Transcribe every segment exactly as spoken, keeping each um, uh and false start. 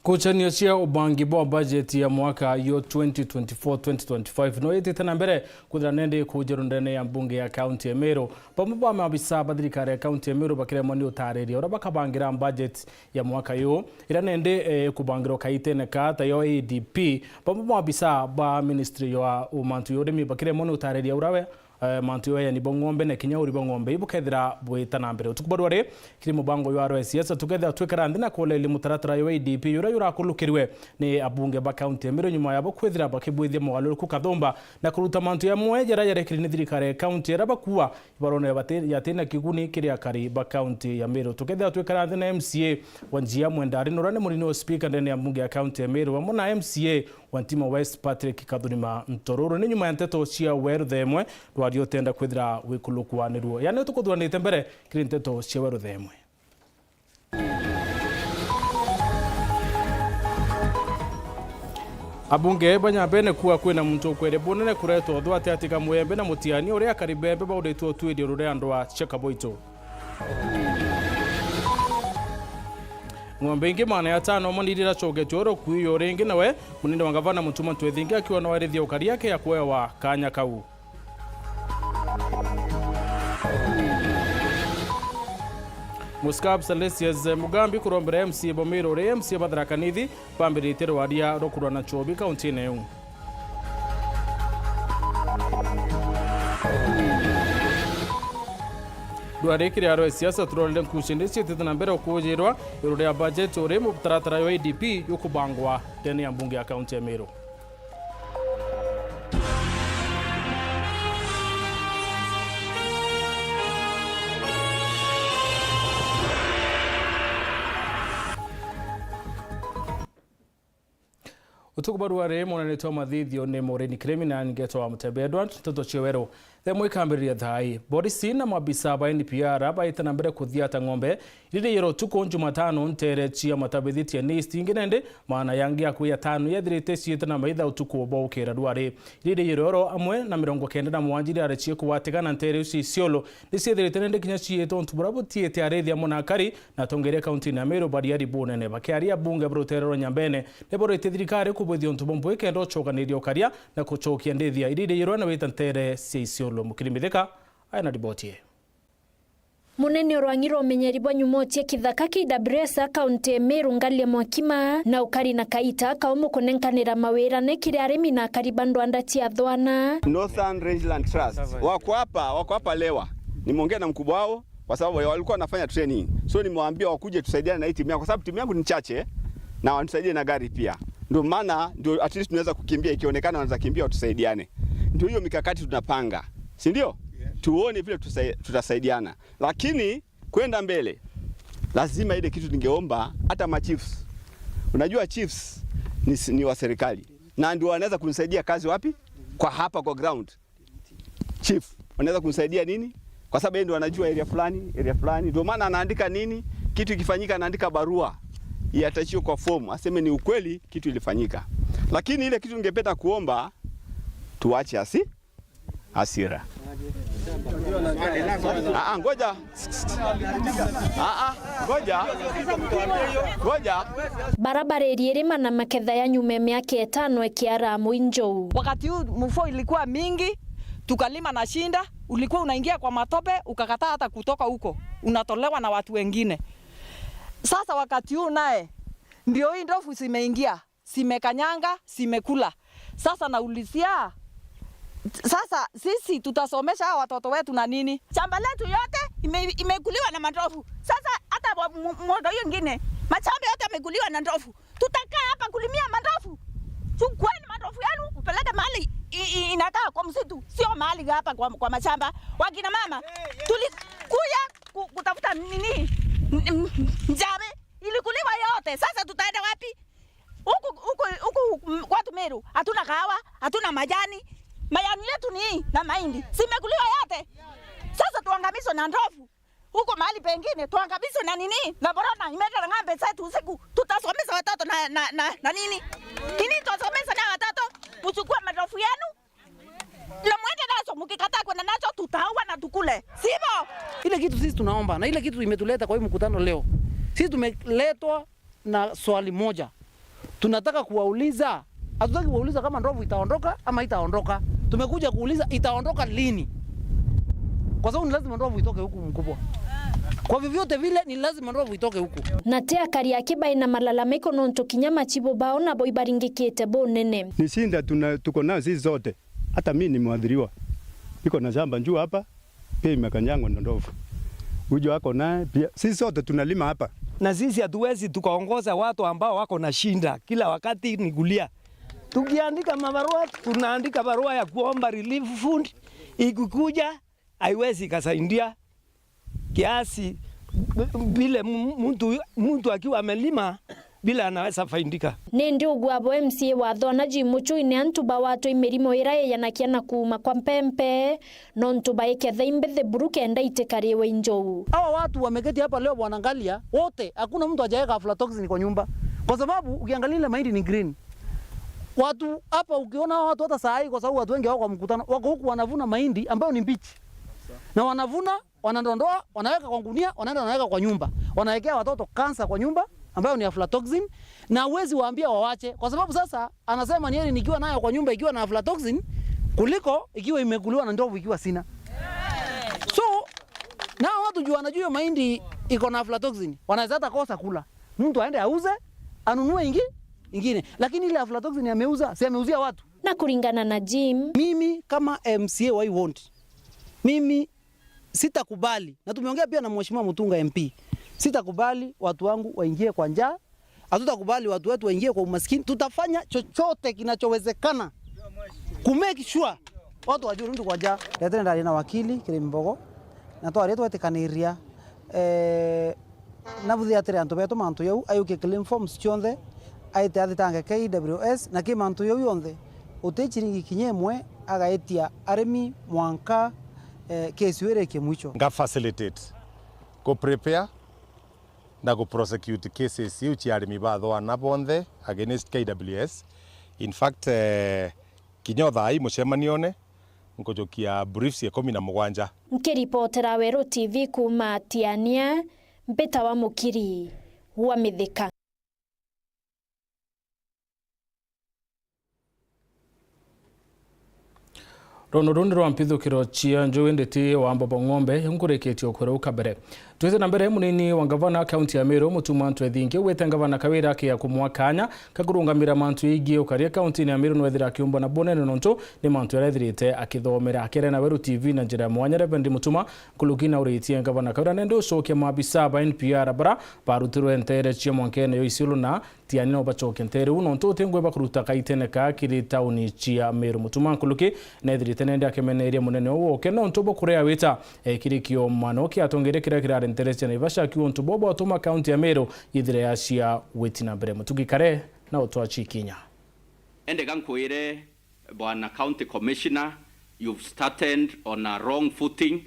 Ngucanio cia ubangi bwa bajeti ya mwaka yo twenty twenty-four twenty twenty-five no itite na mbere kwithira nende kujerwa ndene ya mbunge ya kaunti ya Meru. Bamwe ba maabisa ba thirikari ya kaunti ya Meru bakiremwa ni utariria uria bakabangira bajeti ya mwaka yu, iria nende, eh, kubangirwa kaitene ka tayo A D P. Bamwe ba maabisa ba ministry ya mantu ya urimi bakiremwa ni utariria uria we eh, mantu ya uyani bwa ng'ombe na kinya uri bwa ng'ombe ibukethira bwita na mbere. Utuku bwa rwari, kiri mubango jwa arwa siasa, tukethira twikara nthi na kulelia mutaratara jwa A D P juria jurakulukirwe ni abunge ba kaunti ya Meru nyuma yabo kwithira bakibwithia mogaruruku kathumba na kuruta mantu jamwe jaria jarekiri ni thirikari ya kaunti, jaria bakuuga ibarone bati-, jatina kiguni kiri akari ba kaunti ya Meru. Tukethira twikara nthi na M C A wa Njia Mwendari, na uria ni munini wa spika ndene ya mbunge ya kaunti ya Meru, bamwe na M C A wa Ntima West Patrick Kathurima Ntororo. Ni nyuma ya nteto cia Weru Themwe, rwari utenda kwithira wikulukwa niruo. Yani, tukuthuranite mbere kiri nteto cia Weru Themwe. Abunge ba Nyambene kuuga kwina muntu ukwere bunene kuretwa uthwate atika mwembe na mutiania uria akari bembe bauritwe utwirio ruria ndwa cia Kaboito. Ng'ombe ingi magana atano manirira cogetwe oro kuiyo ringi, nawe munene wa ngavana Mutuma Ntwethingi akiwa no arithia ukari yake ya kuewa kanya kau. Muskab Salesius Mugambi kurombera M C A Bomiru uri M C A ba Tharaka Nithi bambiritie rwaria rwa kurwa na nchobi kauntine iu. Rwari kiri arwa siasa turorire nkuci ndi ciitite na mbere ukujirwa iguru ria bajeti uri mutaratara wa A D P yukubangwa ndene ya mbunge ya kaunti ya Meru. Utuku bwa rwari, mwonanitwe wa mathithio ni Maureen Kirimi na ngetwa Mutembe Edward, nteto cia Weru. Themwe ikambiriria thaa ii. Borisi na maabisa ba N P R baite na mbere kuthiata ng'ombe iririiro utuku Jumatano ntere cia Matabithi Tieni East, ingi nende maana yangi akui atano yathirite ciite na maitha utuku bwa ukira rwari. Iririiro oro amwe na mirongo kenda na mugwanja iria cia kugwatikana ntere iu cia Isiolo ni ciethirite nende kinya ciite untu buria butiite arithia amwe na akari na atongeria kauntine ya Meru bari ari bunene. Bakiaria abunge ba rutere rwa Nyambene ni borite thirikari kubwithia untu bumbui kenda ucokaniriria ukaria na kucokia ndithia iririiro na wita ntere cia Isiolo. Mukiri Mithika aina riboti ii. Munene o rwang'i rwa umenyeri bwa nyumo cia kithaka K W S a kaunti ya Meru, Ngalia Mwakima, na ukari na kaita kaumu kunenkanira mawirane kiri arimi na akari ba ndwanda cia Thwana. Northern Rangeland Trust wako hapa, wako hapa Lewa. Nimeongea na mkubwa wao kwa sababu walikuwa wanafanya training. So nimewaambia wakuje tusaidiane na hii timu yangu kwa sababu timu yangu ni chache na wanisaidie na gari pia. Ndio maana ndio at least tunaweza kukimbia, ikionekana wanaweza kimbia watusaidiane. Ndio hiyo mikakati tunapanga. Si ndio? Tuone vile tusa-, tutasaidiana. Lakini kwenda mbele, lazima ile kitu ningeomba hata ma chiefs. Unajua chiefs ni, ni wa serikali. Na ndio wanaweza kunisaidia kazi wapi? Kwa hapa kwa ground. Chief, wanaweza kunisaidia nini? Kwa sababu yeye ndio anajua area fulani, area fulani. Ndio maana anaandika nini? Kitu ikifanyika anaandika barua. Iatachio kwa form, aseme ni ukweli kitu ilifanyika. Lakini ile kitu ningependa kuomba, tuache asi-, hasira. Ah, ah, ngoja. Ah, ah, ngoja. Ngoja. Barabara iriirima na maketha ya nyuma ya miaka itano ikiara mwinjou. Wakati huu mvua ilikuwa mingi, tukalima na shinda, ulikuwa unaingia kwa matope, ukakataa hata kutoka huko, unatolewa na watu wengine. Sasa wakati huu naye, ndio hii ndovu zimeingia. Zimekanyanga, zimekula. Sasa naulizia, sasa sisi tutasomesha hawa watoto wetu na nini? Shamba letu yote ime-, imekuliwa na mandovu. Sasa hata wa-, mu-, mwaka hiyo ingine, mashamba yote yamekuliwa na ndovu. Tutakaa hapa kulimia mandovu? Chukueni mandovu yenu, mpeleke mahali i-, i-, inakaa kwa msitu, sio mahali hapa kwa, kwa mashamba. Wakina mama, tulikuja ku-, kutafuta nini? N-, n-, njabe. Ilikuliwa yote. Sasa tutaenda wapi? Huku, huku, huku, mm, kwetu Meru, hatuna kahawa, hatuna majani. Majani yetu ni hii na mahindi. Zimekuliwa yote. Sasa tuangamizwe na ndovu. Huko mahali pengine, tuangamizwe na nini? Na borona, imeenda na ng'ombe zetu usiku. Tutasomesha watoto na, na, na, na nini? Nini tutasomesha na watoto? Mchukue mandovu yenu. Na mwende nazo, mkikataa kwenda nazo, tutaua na tukule. Sivyo? Ile kitu sisi tunaomba, na ile kitu imetuleta kwa hii mkutano leo, sisi tumeletwa na swali moja. Tunataka kuwauliza, hatutaki kuwauliza kama ndovu itaondoka ama itaondoka. Tumekuja kuuliza itaondoka lini? Kwa sababu ni lazima ndovu itoke huku mkubwa. Kwa vyovyote vile ni lazima ndovu itoke huku. Na ti akari aki baina malalamiko nontu kinya machibu bao nabo ibaringikite bunene. Ni shida tuna-, tuko nayo sisi zote. Hata mimi ni mwathiriwa. Niko na shamba juu hapa, pia imekanyangwa na ndovu. Huyo ako naye pia. Sisi sote tunalima hapa. Na sisi hatuwezi tukaongoza watu ambao wako na shida. Kila wakati ni kulia. Tukiandika mabarua, tunaandika barua ya kuomba relief fund, ikikuja, haiwezi ikasaidia kiasi vile mu-, mtu, mtu akiwa amelima vile anaweza faidika. Nindi ugwabo M C A wa Thona Jim Muchui ni antu bawatwe i mirimo ira yeyanakia na kuuma kwa mpempe, nontu baiketha imbithi buru kenda itikariwe i njou. Hawa watu wameketi hapa leo, Bwana Ngalia, wote, hakuna mtu hajaweka aflatoxin kwa nyumba. Kwa sababu ukiangalia ile mahindi ni green. Watu hapa, ukiona hawa watu hata saa hii, kwa sababu watu wengi wako kwa mkutano, wako huku wanavuna mahindi ambayo ni mbichi. Na wanavuna, wanadondoa, wanaweka kwa gunia, wanaenda wanaweka kwa nyumba. Wanawekea watoto kansa kwa nyumba, ambayo ni aflatoxin, na huwezi waambia wawache, kwa sababu sasa anasema ni heri nikiwa nayo kwa nyumba ikiwa na aflatoxin kuliko ikiwa imekuliwa na ndovu ikiwa sina. So, nao watu juu wanajua hiyo mahindi iko na aflatoxin, wanaweza hata kosa kula. Mtu aende auze, anunue ingi-, ingine. Lakini ile aflatoxin ameuza, si ameuzia watu? Na kuringana na Jim, mimi kama M C A wa hii ward, mimi sitakubali, na tumeongea pia na Mheshimiwa Mutunga M P, sitakubali watu wangu waingie kwa njaa, hatutakubali watu wetu waingie kwa umaskini. Tutafanya chochote kinachowezekana ku make sure watu wajurundu kwa njaa. Ndetene ndari na wakili Kirimi Mbogo, na twari twetikaniria, eh, na buthiatire antu betu mantu jau, ayukie claim forms cionthe, aite athitange K W S, na ki mantu jau jonthe, uti chiringi kinya imwe agaitia arimi mwanka, eh, kesi iu irikie mwicho. Nga facilitate, ku prepare na ku prosecute cases iu cia arimi ba thwana bonthe against K W S. In fact, eh, kinya o thaa ii mucemanione, nkujukia briefs ikumi na mugwanja. Nkiripotera Weru T V kuuma Tiania, mbitawa Mukiri wa Mithika. Rono ruu ni rwa mpithukiro cia njugi, indi ti wa mbobo ng'ombe, nkurikitie ukwira u kabere. Twithe na mbere, munini wa ngavana kaunti ya Meru, Mutuma M'Ethingia, augite ngavana Kawira akia kumwa kanya ka kurungamira mantu yegii ukaria kauntine ya Meru nwethira akiumbwa na bunene, nontu ni mantu jaria ethirite akithomera. Akiaria na Weru T V na njira ya mwanya, Reverend Mutuma nkuruki nauritie ngavana Kawira nende ucokia maabisa ba N P R bara barutirwe nteere cia mwankene yo Isiolo na Tiania no bacoke nteere u, nontu uti ngugi bakuruta kaitene kaa kiri tauni cia Meru. Mutuma nkuruki nethirite nende akimeneria munene uu woke nontu bwa kurea wita, eh, kiri kiomano kia atongeria kiria kirari nteere cia Naivasha, akiuga untu buu bwatuma kaunti ya Meru yithire yacia gwiti na mbere. Mutugi Kare na utwachi kinya. Ende ga nkwire, Bwana County Commissioner, you've started on a wrong footing.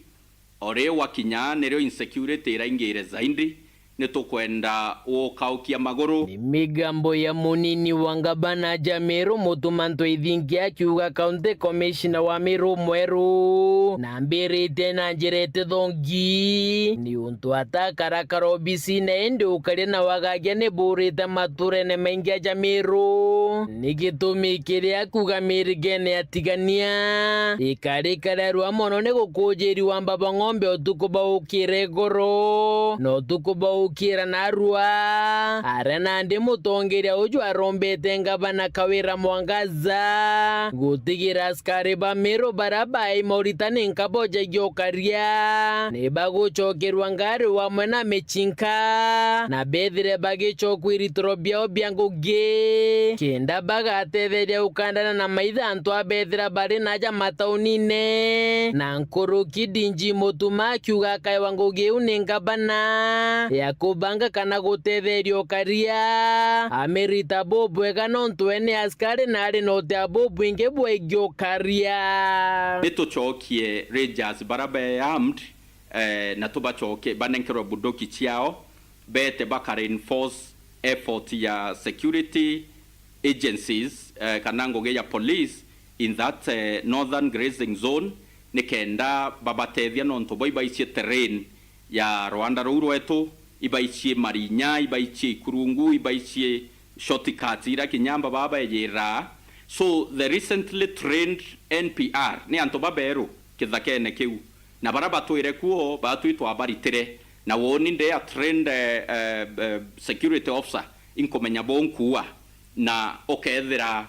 O riu wakinya nirio insecurity iraingire zaidi, ni tukwenda ukaukia maguru. Ni migambo ya munini wa ngabana ja Meru, Mutuma M'Ethingia, akiuga County Commissioner wa Meru mweru nambirite na njira itithongi, ni untu atakarakara obisine, indi ukaria na wagagia ni burite maturene maingi ja Meru. Ni gitumi kiria kuuga mirigene ya Tigania ikari karerua mono ni gukujirirwa mbaba ng'ombe utuku baukire iguru na utuku baukira narua. Aria nandi mutongeria uju arombete ngavana Kawira Mwangaza gutigira askari ba Meru baria baai maurita ni nkabo ja igiokaria ni bagucokerwa ngari wamwe na michinka, na bethire bagicokwa iritiro biao bia ngugi, kenda bagatetheria ukandana na maitha antu a bethira bari naja mataunine. Na nkuruki D G Mutuma akiuga akaewa ngugi iu ni ngavana ya kubanga kana gutetheria ukaria, amerita bubwega nontu we ni askari na ari na utia bubwingi bwegie ukaria. Ni tucokie Rangers bara be armed, eh, na tubacoke banenkerwe bunduki ciao, beete baka reinforce effort ya security agencies, eh, kana ngugi ya police in that, eh, northern grazing zone, nikenda babatethia nontu bo ibaicie terrain ya rwanda ruu rwetu, ibaicie marinya, ibaicie ikurungu, ibaicie shortcuts ira kinya amba baba baejiraa. So the recently trained N P R ni antu baberu kithakene kiu, na bara batwire kuo batwi twabaritire, na woni ndi a trained, eh, eh, eh, security officer, inkumenya bunkuua, na ukethira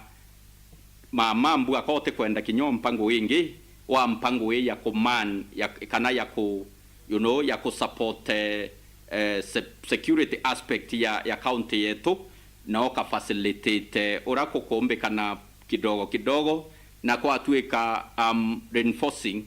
mama mbu akaba utikwenda kinya ompa ngui ingi, wampa ngui ya kuman, ya, kana ya ku, you know, ya kusupport, eh, eh, se-, security aspect ya, ya county yetu, na uka facilitate uria kukumbikana kidogo kidogo, na kwatuika, um, reinforcing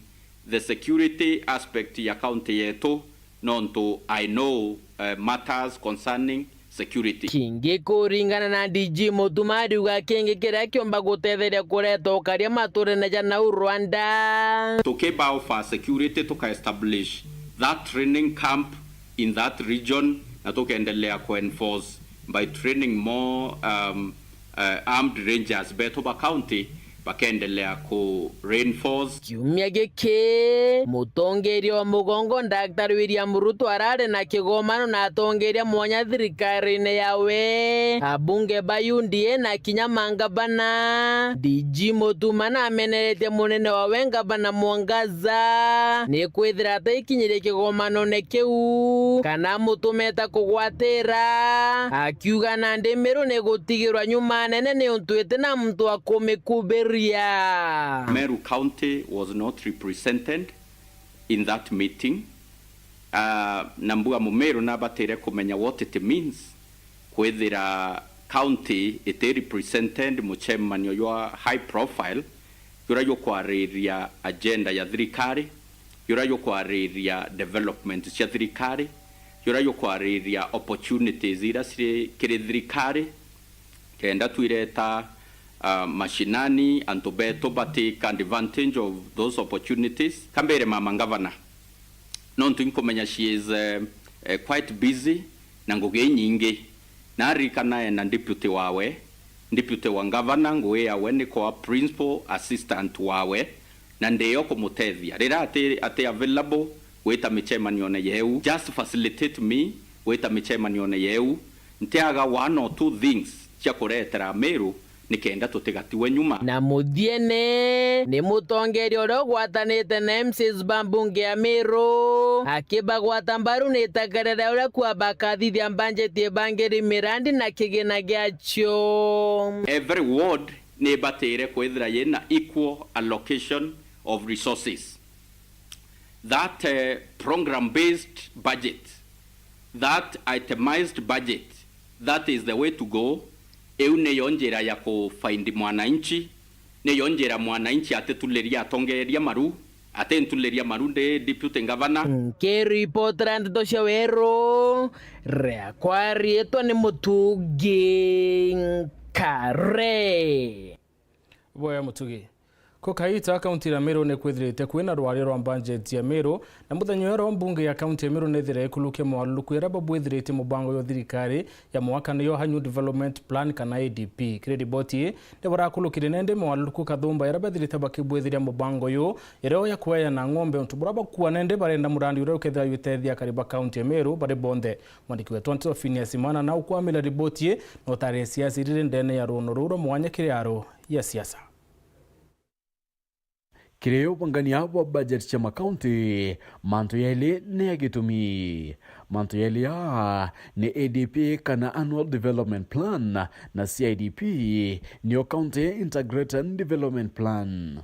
the security aspect ya county yetu, nontu I know, uh, matters concerning security. Kingi kuringana na D G Mutuma ariuga kingi kiria kiumba gutetheria kureta ukaria maturene ja nau Rwanda. Tukiba offer security, tuka establish that training camp in that region, na tukendelea ku enforce by training more, um, uh, armed rangers betu ba county, bakendelea ku reinforce. Kiumia giki, mutongeria wa mugongo Daktari William Ruto arari na kigomano na atongeria mwanya thirikarine yawe, abunge ba U D A na kinya mangavana. D G Mutuma nameneretie munene wawe ngavana Mwangaza ni kwithira ataikinyirie kigomanone kiu kana amutumeta kugwatira, akiuga nandi Meru ni gutigirwa nyuma nene niuntu iti na muntu wa kumikubiria. Meru County was not represented in that meeting. Ah, na mbuga Mumiru nabatire kumenya what it means kwithira county iti represented mucemanio jwa high profile juria jukwariria agenda ya thirikari, juria jukwariria development cia thirikari, juria jukwariria opportunities iria ciri kiri thirikari, kenda twireta, ah, mashinani, antu betu ba take advantage of those opportunities. Kambere mama ngavana, nontu inkumenya she is, eh, eh, quite busy na ngugi inyingi. Naririkana ena deputy wawe, deputy wa ngavana, ngugi yawe ni kwa principal assistant wawe, na ndiyo kumutethia. Riria ati, ati available gwita micemanione yeu, just facilitate me gwita micemanione yeu. Ntiaga one or two things cia kuretera Meru nikenda tutigatiwe nyuma. Na muthiene, ni mutongeria uria ugwatanite na M C As ba mbunge ya Meru, akibagwata mbaru ni itakarira uria kwa bakathithia mbanjeti ibangiri mirandi na kigina giacio. Every ward ni ibatire kwithira yina equal allocation of resources. That, eh, program-based budget, that itemized budget, that is the way to go. Iu niyo njira ya kufaindi mwananchi, niyo njira mwananchi atituliria atongeria maru, atintuliria maru ndi deputy governor. Nkiripotera ndeto cia Weru, riakwa riitwa ni Mutugi Nkare. Boya Mutugi. Ko kaita, kaunti ya Meru ni kwithirite kwina rwaria rwa mbanjeti ya Meru, na muthenya uyu mbunge ya kaunti ya Meru ni ithire ikurukia moaruruku jaria babwithiritie mubango jwa thirikari ya mwaka, niyo Annual Development Plan kana A D P. Kiri riboti ii, ni barakurukire nende moaruruku kathumba jaria bethirite bakibwithiria mubango uyu, jaria ya kweana ng'ombe untu buria bakua nende barenda murandi uria ukethira jwitethia akari ba kaunti ya Meru bari bonthe. Mwandiki wetu wa nteto Phineas Imana na ukwamira riboti ii na utariria siasa iriri ndene ya ruuno ruu rwa mwanya kiri aro ya siasa. Kiri ubangania bwa budget cia makaunti, mantu jaili ni ya gitumi. Mantu jaili aa ni A D P kana Annual Development Plan, na C I D P niyo County Integrated Development Plan.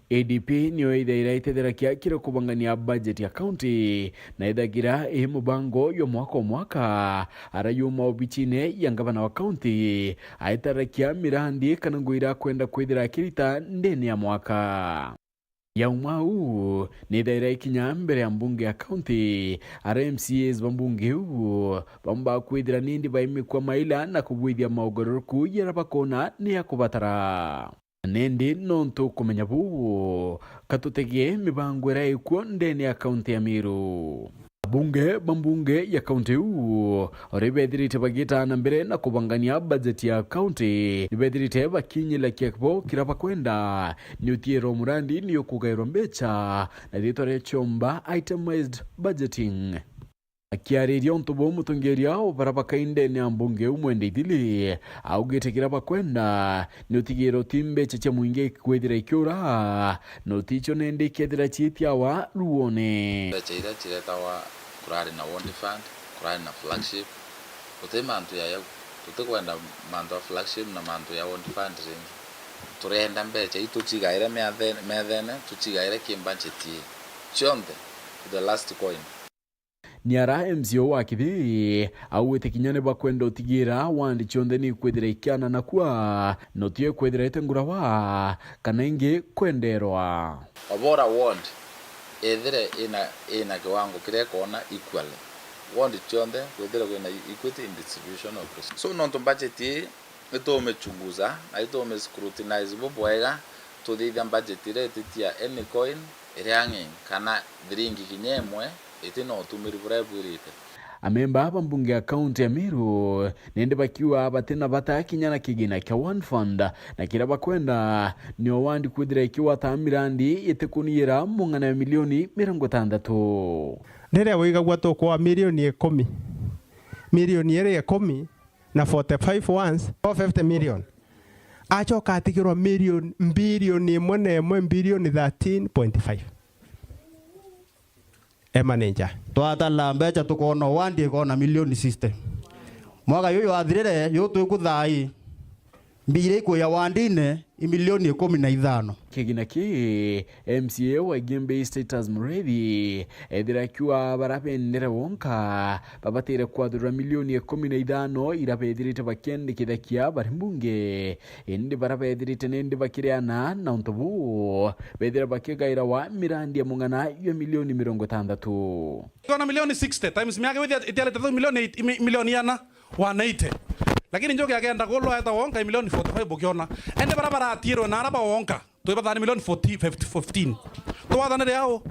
A D P niyo ithaira itetheragia kiri kubangania budget ya county, na ithagira ii mubango jwa mwaka o mwaka, ara yuma obichine ya ngavana wa county, aitarakia mirandi kana ngugi iria akwenda kwithira akirita ndene ya mwaka. Yauma uu, ni ithaira ikinya mbere ya mbunge ya county, ara M C As ba mbunge iu bamba kwithira nindi baimikua maila na kubwithia maugaruruku jaria bakona ni ya kubatara. Nindi nontu kumenya buu, ka tutege mibango iria ikuo ndene ya kaunti ya Meru. Abunge ba mbunge ya kaunti iu, ori bethirite bagita na mbere na kubangania bajeti ya kaunti, ni bethirite bakinyila kiabo kiria bakwenda, ni utiiro murandi ni ukugairwa mbecha na ritwa ria chomba itemized budgeting. Akiariria untu buu, mutongeria o bara bakaindene ya mbunge umwe Ndeithili augite kira bakwenda ni utigira uti mbecha cia mwingi ikwithira ikiura, na uticho nende ikethira ciitiawa ruone. Mbecha iria ciretawa, kurari na ward fund, kurari na flagship, guti mantu ya yau. Tutikwenda mantu ya flagship na mantu ya ward fund ringi. Turenda mbecha ii tucigaire meathe-, methene, tucigaire ki budget ii. Cionthe to the last coin. Niara M C A wa Kithi augite kinya ni bakwenda utigira ward cionthe ni ikwithira ikiana na kua, na utio ikwithira itengurawa kana ingi kwenderwa. Obora ward ethire ina, ina kiwango kiria ikona equally. Ward cionthe kwithire kwina equity in distribution of resources. So nontu budget ii itumichunguza na itumiscrutinize bubwega, tuthithia budget iria ititia any coin iria ang'e kana thiringi kinya imwe iti na utumiri buria ibwirite. Amemba ba mbunge ya kaunti ya Meru nindi bakiuga batina bata kinya na kigina kia One Fund, na kiria bakwenda ni o ward kwithira ikiwata mirandi itikuniira mung'ana ya milioni mirongo itantatu. Riria wigagua tukwa milioni ikumi, milioni iri ikumi, na forty-five ones, four fifty million. Acoka atigirwa million, mbilioni imwe na imwe, mbilioni thirteen point five. E manager. Twatala mbecha tukoona wandi ikoona milioni sixty. Mwaka juju jwathirire, ju twikuthaa ii, mbia iria ikuuja wandine i milioni ikumi na ithano. Kigina ki, M C A wa Igembe East Titus Muriithi ethira akiuga bara bendere wonka babatire kwathurira milioni ikumi na ithano iria bethirite bakiendekithakia bari mbunge, indi bara bethirite nindi bakiriana na untu buu bethira bakigairawa mirandi ya mung'ana jwa milioni mirongo itantatu. Tuona milioni sixty times miaka withia itiarite thau milioni eight, mi-, milioni iana. One eighty. Lakini Njuki akenda kulwa eta wonka milioni forty-five bukiona. Ende bara baratiirwe na ara ba wonka. Twi bathani milioni forty, fifty, fifteen. Twathanire au.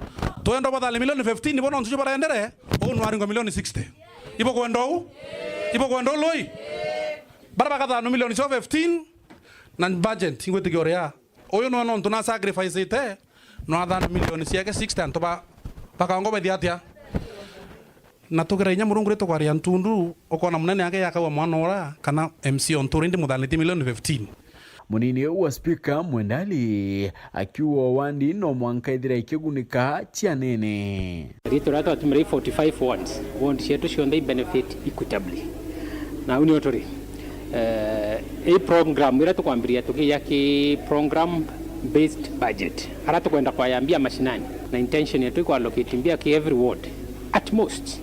Twenda bathani milioni fifteen, bono ntuju barendere. Uu nwaringwa milioni sixty. Ibo kwenda uu? Ibo kwenda uu lui? Bara bakathanu milioni cio fifteen, na budget ingwitikia uria. Uyu nwe nontu na sacrifice-ite, nwathana milioni ciake sixty, antu ba, bakaongo bethia atia? Na tugira inya Murungu ri tukwaria ntundu, ukona munene yake yakaua mwana ura, kana M C ontu uri ndi muthanitie milioni fifteen. Munini wa spika Mwendali akiuga wandi no mwanka ithira ikigunika cianene. Riitwa riria twatumire i forty-five wards, ward cietu cionthe i benefit equitably. Na au nio turi. Eh, i program iria tukwambiriria tukiija ki program based budget. Ara tukwenda kwaya mbia mashinani. Na intention yetu i ku allocate mbia ki every ward. At most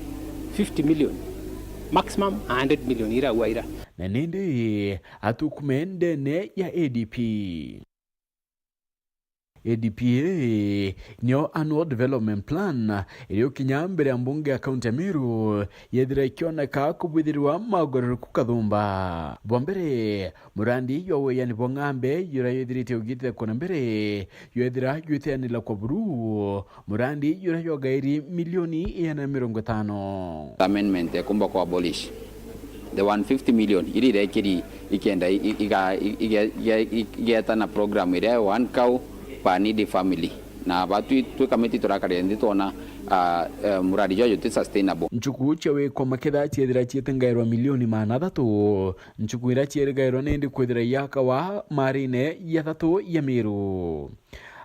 fifty million. Maximum a hundred million ira ua ira. Na nindi atukume ndene ya A D P. A D P A nio Annual Development Plan, iria ukinya mbere ya mbunge ya kaunti ya Meru, yethira ikioneka kubwithirwa magaruriku kathumba. Bwa mbere, murandi jwa wiyani bwa ng'ambe juria yethirite ugitethekua na mbere, jwethira jwiteanira kwa buru, murandi juria jwagairi milioni igana na mirongo itano. Amendment ekumba ku abolish the one fifty million iria irekiri ikenda i-, i-, iga-, i-, ige-, ige-, i-, igeeta na program iria ya one cow per needy family. Na batwi twi kamiti turakarire nthi twona, ah, eh, muradi jwa juti sustainable. Nchuku cia wikwa maketha ciethira ciete ngairwa milioni maana athatu, nchuku iria cierigairwa nindi kwithira iakawa marine ya thatu ya Meru.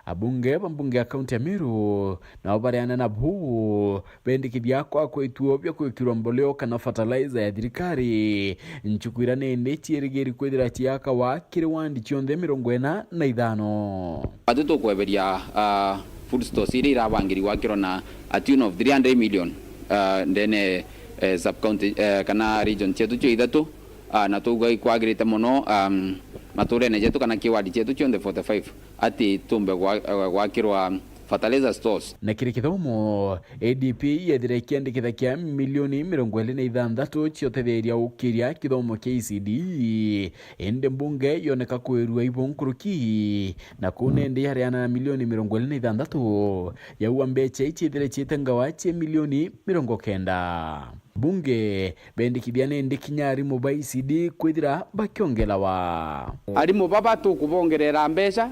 Abunge ba mbunge ya kaunti ya Meru nao bareana na buu bendikithia kwakwa ituo bia kwikirwa mboleo kana fertilizer ya thirikari, nchuku iria nindi ciirigiri kwithira ciakawa kiri wandi cionthe mirongo ina na ithano. Ati tukweberia, ah, food stores iria irabangiri gwakirwa na a tune of three hundred million, ah, ndene, eh, sub county, eh, kana region cietu cio ithatu, ah, na twauga ikwagirite mono, um, maturene jetu kana ki ward cietu cionthe forty-five. Ati tumbe gwa-, gwakirwa fertilizer stores. Na kiri kithomo, A D P yethira ikiandikithakia milioni mirongo iri na ithanthatu cia utetheria ukiria kithomo kia E C D, indi mbunge yoneka kwirua ibo nkuruki, na kuu nindi yareana na milioni mirongo iri na ithanthatu, yaua mbecha ici ithire ciite ngawa cia milioni mirongo kenda. Bunge bendikithia nindi kinya arimu ba E C D kwithira bakiongelawa. Arimu baba tukubongerera mbeca,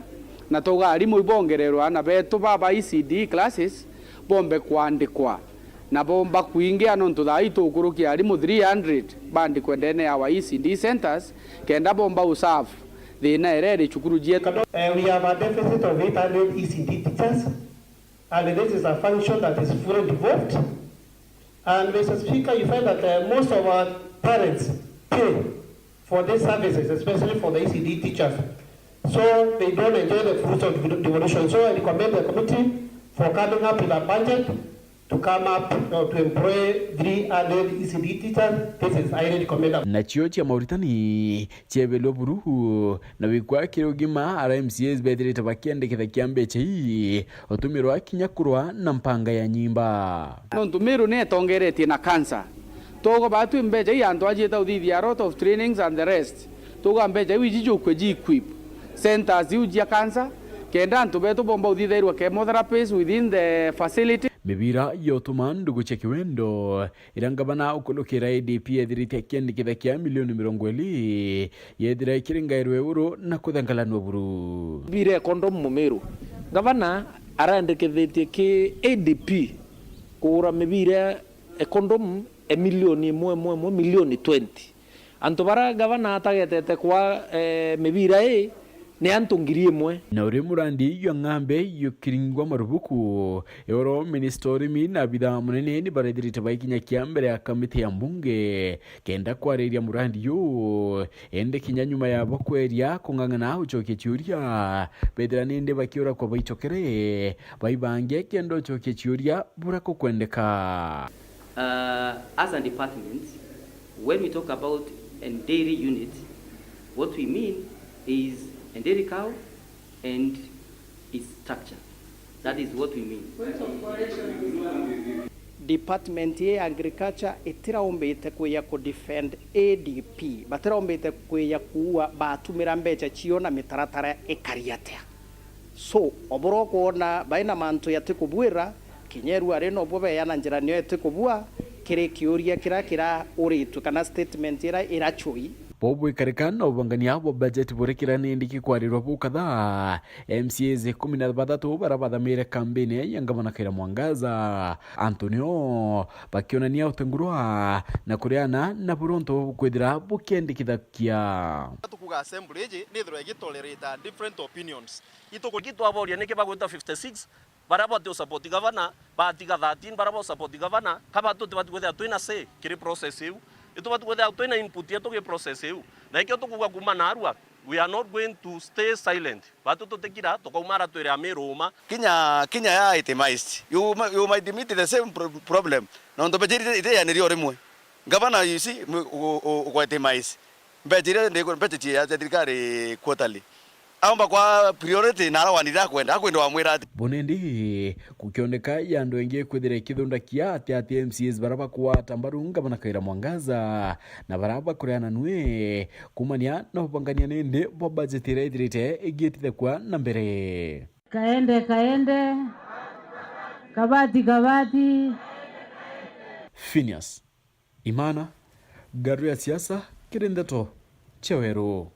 na twauga arimu ibongererwe, aana betu baba E C D classes bombe kwandikwa Na bomba kwingia nontu thaa ii tukurukia arimu three hundred bandikwe ndene ya our E C D centres, kenda bomba usafu thina iria iri cukuru cietu. Eh, we have a deficit of eight hundred E C D teachers, and this is a function that is fully devolved. And Mister Speaker, you find that, uh, most of our parents pay for these services, especially for the E C D teachers. So they don't enjoy the fruits of devo-, devolution. So I recommend the committee for coming up with a budget to come up, you know, to employ three hundred E C D teachers. This is highly recommendable. Nacio cia mauritani ciebelwe buru na wikwa kiri ugima, ara M C As bethirite bakiandikithakia mbecha ii utumirwa kinya kurwa na mpanga ya nyimba. Nontu Meru ni itongeretie na cancer, tugo batwi mbecha ii antu ajiite uthithia a lot of trainings and the rest. Tuga mbecha iu iji jukwe ji equip centers iu jia cancer, kenda antu betu bomba uthithairwa chemotherapies within the facility. Mibira yotuma ndugu cia kiwendo iria ngavana ukulukira A D P ethirite akiandikithakia milioni mirongo iri, yethira ikiri ngairwe iguru na kuthengalanua buru. Mibira ya condom Mumiru, ngavana arandikithitie ki A D P kugura mibira ya condom e milioni imwe, imwe, imwe, milioni twenty. Antu bara ngavana atagetete kwa, eh, mibira ii ni antu ngiri imwe. Na uri murandi jwa ng'ambe jukiringwa marubuku, iguru minista urimi na abithaa munene ni barethirite baikinya kia mbere ya kamiti ya mbunge kenda kwariria murandi juu, indi kinya nyuma yabo kweria kung'ang'ana ucokia ciuria, bethira nindi bakiura kwa baicokere, baibange kenda ucokia ciuria buria kukwendeka. Uh, as a department, when we talk about a dairy unit, what we mean is a dairy cow and its structure. That is what we mean. Department ya agriculture itiraumbite kwija ku defend A D P, batiraumbite kwija kuua batumira mbecha cio na mitaratara ikari atia. So, obura ukwona baina mantu yatikubuira, kinya iru ari nobo beya na njira niyo itikubua, kiri kiuria kira kirauritwe kana statement ira iracui. Bo bwikarika na ubangania bwa bajeti buri kira nindi kikwarirwa bukatha, M C As ikumi na bathatu bara bathamire kambini ya ngavana Kawira Mwangaza, antu nio bakionania utengurwa na kuriana na buronto kwithira bukiendikithakia. Tukuga assembly iji nithirwe igitolerate different opinions. Ituku- Itwaboria niki bagwita fifty six, baria bati usupport governor, batiga thirteen, baria ba usupport governor, ka batu tibati kwithira twina say kiri process iu. Itubati kwithira twina input yetu kiri process iu. Na ikio tukuga kuma narua, we are not going to stay silent. Batu tutikira, tukauma ara twire Amiru uma. Kinya, kinya ya itemized. You, you might meet the same pro-, problem. Nontu mbecha iria irianirio rimwe. Ngavana, you see, mu-, u-, u-, ugwa itemize. Mbecha iria ndi-, mbecha cia, cia thirikari quarterly. Aumba kwa priority na ara wanire akwenda, akwenda wamwira ati. Bonendi, gukioneka ya andu aingi kwithira ikithundakia ati ati M C As bara bakwata mbaru ngavana Kawira Mwangaza, na bara bakureana nwe, kumania na ubangania nindi bwa budget iria ithirite igiitithekua na mbere. Kaende, kaende. Kabati, kabati. Phineas Imana, Ngaru ya Siasa, kiri ndeto cia Weru.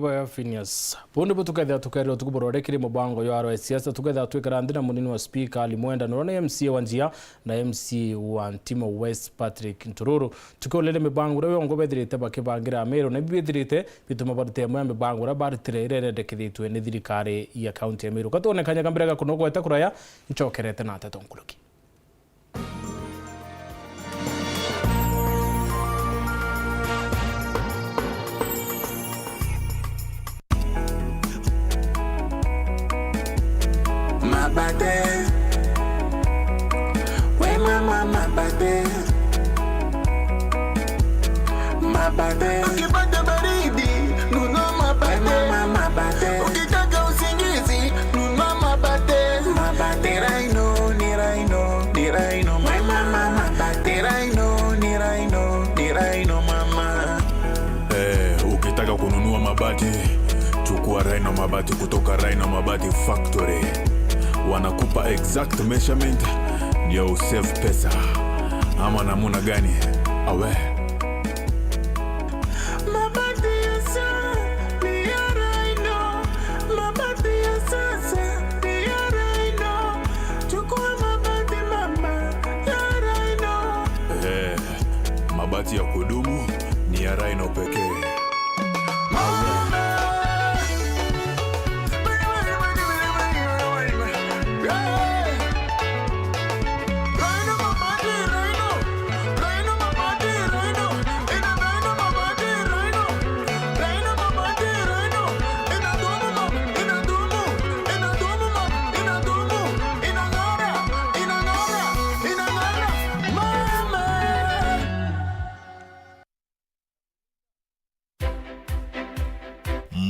Baya Phineas. Bundi bu tukethira tukerira utuku burore kiri mubango yo aro ya siasa, tukethira twikara nthi na munini wa speaker Ali Mwenda, nurona M C A wa Njia na M C A wa Ntimo West Patrick Ntururu. Tukiulire mibango iria yongo bethirite bakibangira Amiru, na ibi bithirite bituma barute imwe ya mibango iria barutire iria irendekithitue ni thirikari ya kaunti ya Meru. Katwone kanya ka mbere ga kunogweta kuraya, ncokerete na nteto nkuruki. Mabate. We mama mabate. Mabate. Ukipata baridi, nunua mabate. We mama mabate. Ukitaka usingizi, nunua mabate. Mabate. Ni Rhino, ni Rhino, ni Rhino, my mama mabate. Ni Rhino, ni Rhino, ni Rhino mama. Eh, ukitaka kununua mabati, chukua Rhino Mabati kutoka Rhino Mabati Factory. Wanakupa exact measurement ndio usave pesa. Ama namuna gani? Awe. Mabati ya sa-, ni ya Rhino. Mabati ya sasa ni ya Rhino. Chukua mabati, Ya kudumu ni ya Rhino pekee.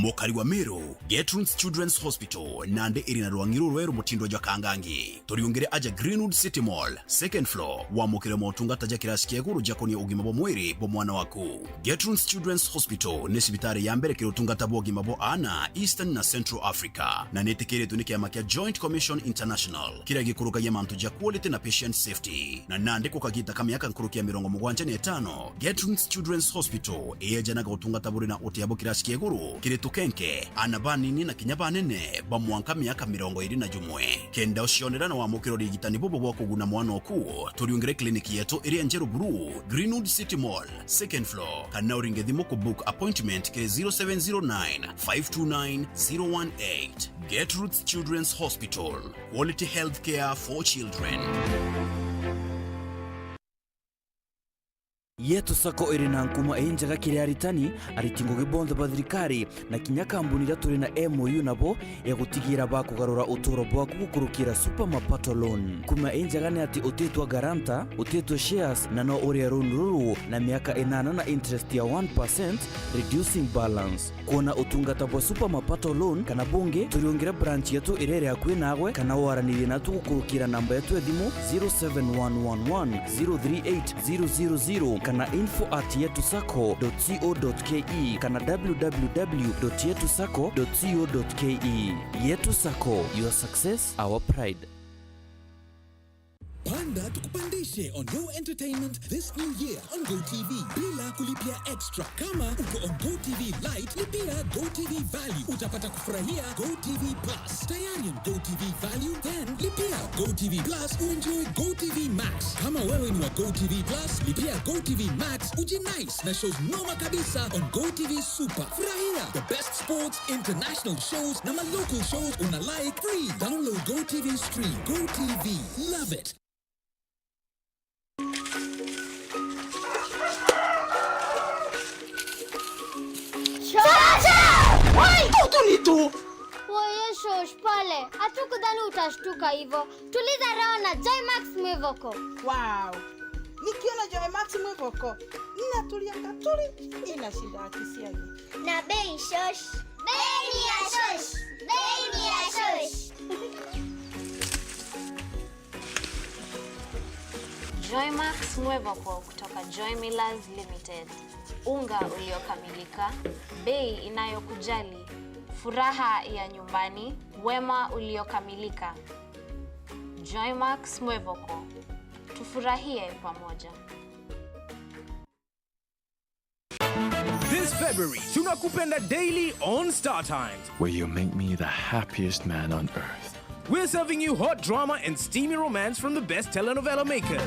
Mukari wa Meru, Gertrude's Children's Hospital, nandi iri na rwangi rurweru mutindo jwa Kangangi. Turiungire aja Greenwood City Mall, second floor, wamukire motungata ja kirasi kia iguru jakonie ugima bwa mwiri bwa mwana waku. Gertrude's Children's Hospital ni cibitari ya mbere kiri utungata bwa ugima bwa aana Eastern na Central Africa, na nitikiritwe ni kiama kia Joint Commission International, kiria gikurukagia mantu ja quality na patient safety. Na nandi ku kagiita ka miaka nkuruki ya mirongo mugwanja na itano, Gertrude's Children's Hospital iyejanaga utungata buri na utia bwa kirasi kia iguru kiri tukenke, aana banini na kinya banene ba mwanka miaka mirongo iri na jumwe. Kenda ucionera na wamukira urigitani bubu bwa kuguna mwana oku, turiungire clinic yetu iria njeru buru, Greenwood City Mall, second floor, kana uringe thimu ku book appointment kiri zero seven zero nine, five two nine, zero one eight. Gertrude's Children's Hospital, quality healthcare for children. Yetu Sacco iri na nkuma injega kiri aritani, ariti ngugi bonthe ba thirikari, na kinya kambuni iria turi na M O U nabo ya gutigira bakugarura uturo bwaku gukurukira Super Mapato Loan. Nkuma injega ni ati utitwa guarantor, utitwa shares, na no urie loan ruru na miaka inana na interest ya one percent, reducing balance. Kwona utungata bwa Super Mapato Loan kana bungi, turiungire branch yetu iria iri akui naagwe, kana waranirie natu gukurukira namba yetu ya thimu zero seven one one one zero three eight zero zero zero kana info at yetu sacco dot co dot ke kana w w w dot yetu sacco dot co dot ke. Yetu Sacco, your success, our pride. Panda tukupandishe on your entertainment this new year on Go T V bila kulipia extra. Kama uko on Go T V Lite, lipia Go T V Value, utapata kufurahia Go T V Plus. Tayari on Go T V Value? Then lipia Go T V Plus uenjoy Go T V Max. Kama wewe ni wa Go T V Plus, lipia Go T V Max ujinice na shows noma kabisa on Go T V Super. Furahia the best sports, international shows na ma local shows una like free. Download Go T V Stream. Go T V. Love it. Shosha! Woi! Tutu ni tu! Woye shosh, pole. Hatukudhani utashtuka hivyo. Tuliza roho na Joy Max Mwivoko. Wow. Nikiona Joy Max Mwivoko, ninatulianga tuli, inashinda akisiagi. Na bei shosh. Bei ni ya shosh. Bei ni ya shosh. Joymax Mwevoko kutoka Joy Millers Limited. Unga uliokamilika, bei inayokujali, furaha ya nyumbani, wema uliokamilika. Joymax Mwevoko, tufurahie pamoja. This February, tunakupenda daily on Star Times. Where you make me the happiest man on earth. We're serving you hot drama and steamy romance from the best telenovela makers.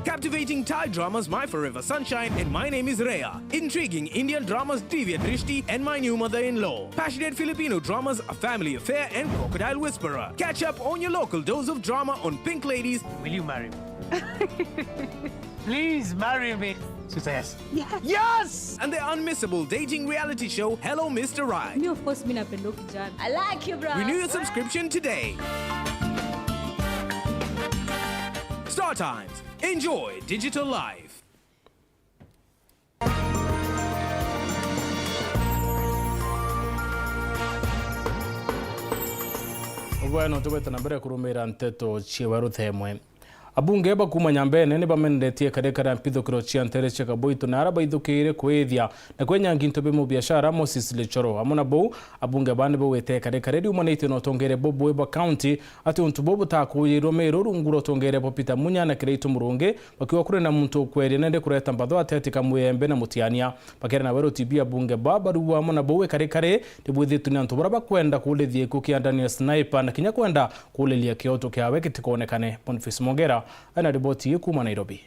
Captivating Thai dramas My Forever Sunshine and My Name is Rhea. Intriguing Indian dramas Divya Drishti and My New Mother-in-Law. Passionate Filipino dramas A Family Affair and Crocodile Whisperer. Catch up on your local dose of drama on Pink Ladies. Will you marry me? Please marry me. She says, yes. Yes! And the unmissable dating reality show, Hello Mister Right. Mi, of course, mi napenda huyu kijana. I like you, bro. Renew your subscription today. Star Times. Enjoy digital life. Ugwe no tugwete na mbere kurumira nteto ciewe rutemwe. Abunge ba kuuma Nyambene ni bameneretie kare kare mpithukiro cia ntere cia Kaboito na ara baithukire kwithia na kwenyangia into bi mubiashara Moses Lichoro. Amwe na bau, abunge baa ni baugite kare kare riumanite na utongeria bubui bwa county ati untu buu butakuujirirwe Meru rungu rwa utongeria bwa Peter Munya na Kiraitu Murungi, bakiuga kuri na muntu ukweria nende kureta mbatho ati ati Kamwiyembe na Mutiania. Bakiaria na Weru T V, abunge baa barauga amwe na bau kare kare ni bwithitwe ni antu baria bakwenda kuurithia gikuo kia Daniel Sniper na kinya kwenda kuuriria kioto kiawe gitikonekane. Boniface Mwongera. Ena riboti ii kuuma Nairobi.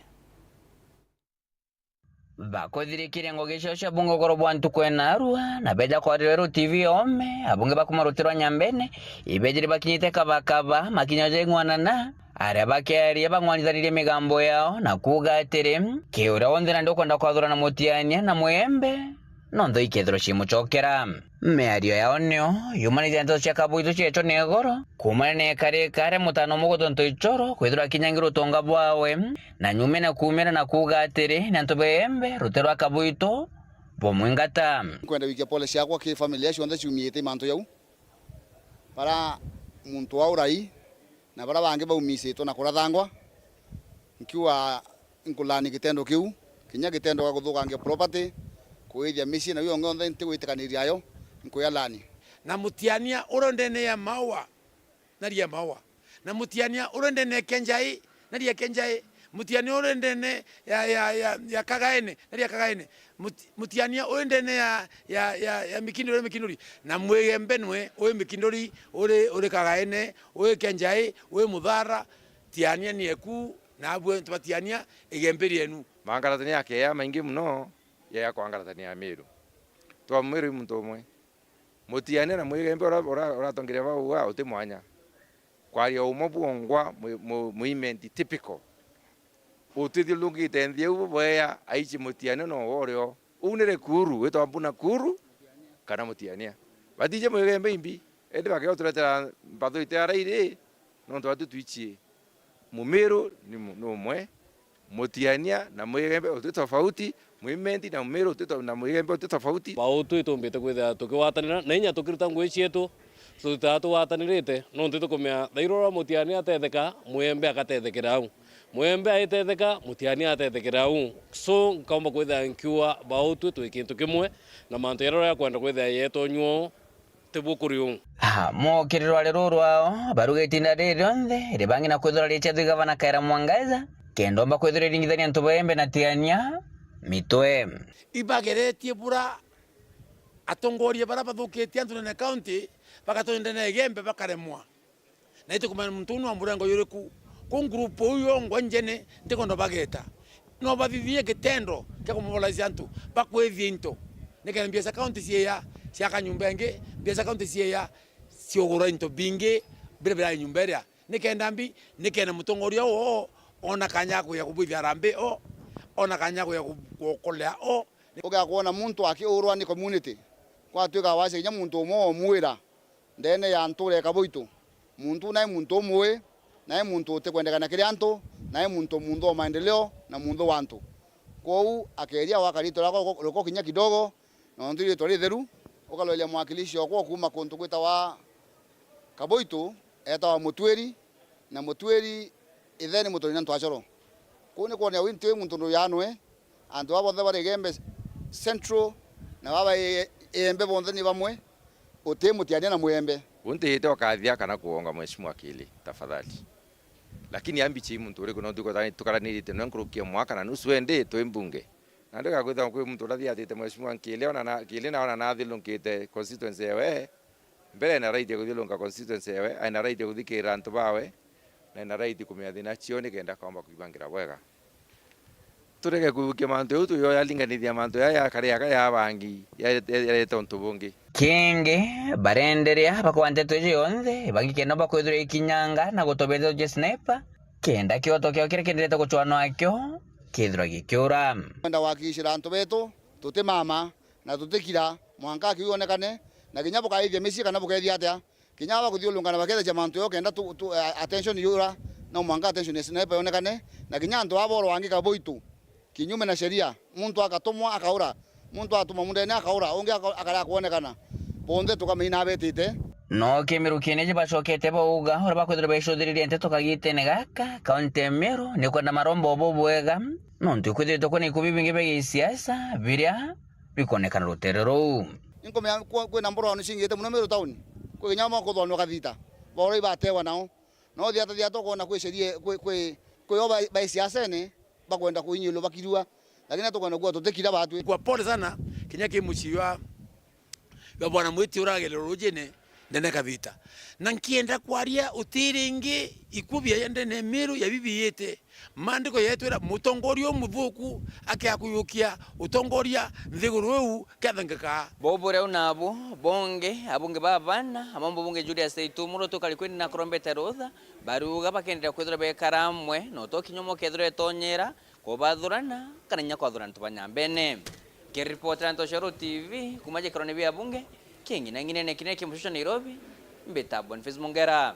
Bakuthirikiria ngugi cio cia bungukuru bwa ntuku ena arua, na beja kwaria rweru T V oome, abunge ba kuuma ruti rwa Nyambene, ibejire bakinyite Kabakaba, makinya ja ing'wanana, aria bakiaria bang'wanithanirie migambo yao, na kuuga atiri, ki uria wonthe nandi ukwenda kwathurana Mutiania na Mwembe, nontho ikethirwa cimucokera. Miario yao nio yumanite na nteto cia Kabuitu ciecwa ni igoro, kuumania na ikarika aria mutano umwe gutwe Ntoichoro kwithirwa akinyangirwe utonga bwawe, na nyumene kuumira na kuuga atiri, ni antu ba Igembe, ruti rwa Kabuitu, bumwingata. Nkwenda gwikia pole ciakwa ki family cionthe ciumiite mantu jau, bara muntu wa urai, na bara bangi baumisitwe na kurathangwa, nkiuga nkulaani gitendo kiu, kinya gitendo gia kuthukangia property, kuithia micii na iu yonge yonthe ntigwitikaniria ayo, nkuyalaani. Na Mutiania uria ndene ya maua, na ria maua. Na Mutiania uria ndene ya Kenjai, na ria Kenjai. Mutiania uria ndene ya, ya, ya, ya Kagaene, na ria Kagaene. Muti-, Mutiania uri ndene ya, ya, ya, ya Mikinuri, uri Mikinuri. Na Mwigembe nwe, uri Mikinuri, uri, uri Kagaene, uri Kenjai, uri Muthara, Tiania ni eku, na abwe tubatiania Igembe rienu. Mangaratania akeya maingi muno, ya kwangaratania Amiru. Twa Mwiru i muntu umwe. Mutiania na Mwigembe ura, ura, uratongeria bau uga uti mwanya. Kwaria umwe bwongwa mu, mu, muimenti typical. Utithiurungite nthi iu bweya, aici Mutiania no worio. Uu ni Rikuru, witwa Mbuna Kuru, kana Mutiania. Batiji Mwigembe imbi, indi bakioturetera mbatho ite ara iri, nontu batu twichie. Mumiru ni mu-, ni umwe, Mutiania na Mwigembe uti tofauti, Mwimenti na Mumiru uti to-, na Mwigembe uti tofauti. Bau tu itumbite kwithira tukigwatanira na inya tukiruta ngugi cietu, tutitaga tugwatanirite, nontu tukumenya thaira uria Mutiania atetheka, Mwigembe agatethekera au. Mwigembe aitetheka, Mutiania atethekera au. So, nkaumba kwithira nkiuga bau tu twi kintu kimwe, na mantu jaria uria akwenda kwithira yetonywa uu, ti bukuri uu. Ah, mokiriro ari ruu rwao, baruga itinda riri rionthe, ribangi na kwithirwa ricia thui gavana Kawira Mwangaza, kenda omba kwithirwa iringithania antu ba Igembe na Tiania mitwe. Ibageretie bura atongoria bara bathukitie antu ndene ya county, bagatonywa ndene ya Igembe bakaremwa. Na itukumenya muntu uu ni wa murengo juriku. Ku ngurupu uu yongwa njene, ntikwenda bageta. No bathithie gitendo kia kumobolaisia antu, bakwithia into. Nikenda mbia cia county cieya, ciaka nyumba ingi, mbia cia county cieya, ciugura into bingi, biria birari nyumba iria. Nikenda mbi, nikenda mutongoria oo, ona kanya ga kuja kubwithia harambee oo, ona kanya ga kuja ku-, kuokolea oo. Ugakwona muntu akiurwa ni community, gwatuika wacia kinya muntu umwe omwira, ndene ya ntuura ya Kabuitu. Muntu nai muntu umui, nai muntu utikwendekana kiri antu, nai muntu munthu wa maendeleo na munthu wa antu. Kwou akeria gwaka riitwa riakwa ruko, ruko kinya kidogo, nontu riitwa ritheru, ukaroria mwakilishi okwa kuuma kuntu gwitawa Kabuitu, etawa Mutwiri, na Mutwiri ithe ni Muturi na Ntwachoro. Kuu ni kwonania wi nti wi muntu ndujanwe, antu baa bonthe bari Igembe Central, na baba i-, Igembe bonthe ni bamwe, uti Mutiania na Mwigembe. Untiite ukathia kana kuonga Mheshimiwa Kili, tafadhali. Lakini ambichi muntu uriku no tuko tani tukaranirite no nkurukia mwaka na nusu endi twi mbunge. Na ndiga kwithirwa kwi muntu uria thiatite Mheshimiwa Kili ona na, Kili na ona nathilukite constituency ewe, mbere ena right ya kuthiurunka constituency ewe, ena right ya kuthikirira antu bawe, na ena right kumenya thina cio nikenda akomba kwibangira bwega. Turege kubukia mantu jau tuyoyalinganithia mantu jaya ya kare aka ya bangi, ya, ya, yareta untu bungi. Kingi, barenderea bakwa nteto iji yonthe, bangi kenda bakwithirwa ikinyanga na gutobia nteto cia Sniper, kenda kioto kiao kiria kienderete guchwanwa akio kithirwa gikiura. Kwenda gwakikishira antu betu, tutimama, na tutikira, mwanka akiu yonekane, na kinya bukaithia micii kana bukeethia atia, kinya aba kuthiurungana bakeethia mantu yo kenda tu, tu, a-, attention yura, no mwanka attention ya Sniper yonekane, na kinya antu aba borwa angi Kabuitu, kinyume na sheria, muntu akatumwa akaura, muntu atuma mundene akaura, ungi aka-, akarea kwonekana, bonthe tukamenya betite. No kimirukiene ji bacokete bauga, uria bakwithirwa becuthiririe nteto kagitene gaka, kaunti ya Meru, ni kwenda maromba ubu bwega, nontu ikwithiritwe kwina iku bibingi bia gisiasa, biria bikonekana rutere ruu. Inkumenya kwi-, kwina mburwano cingite muno Meru town. Kwi kinya amwe kuthwanwa kathita. Baurwa ibatewa nao. No thiata thiata ukona kwi sheria, kwi, kwi, kwi o ba, ba siasene, bakwenda kuinyilwa bakirua. Lakini atukwenda kuwa tutikira batwi. Kwa pole sana, kinya ki mucii wa, wa bwana Mwiti uragererwo rujine, Nene Kavita. Na nkienda kwaria uti ringi, ikuu biaja ndene Miru ya bibiite. Maandiko yetwira mutongoria umuthuku akea kuyukia utongoria nthiguru iu kethangika. Bubure u nabu bungi, abunge ba bana, amo mbunge Julius Itumuro tukari kwini na kurombete rutha, bariuga bakenderea kwithirwa bekara amwe, no to kinya umwe kethirwa etonyera kubathurana kana inya kwathura antu ba Nyambene. Kiripotera Ntoshoro T V kuma gikoroni bia bunge kia ng'inang'inene kinene kia mucusho Nairobi, mbita Boniface Mungera.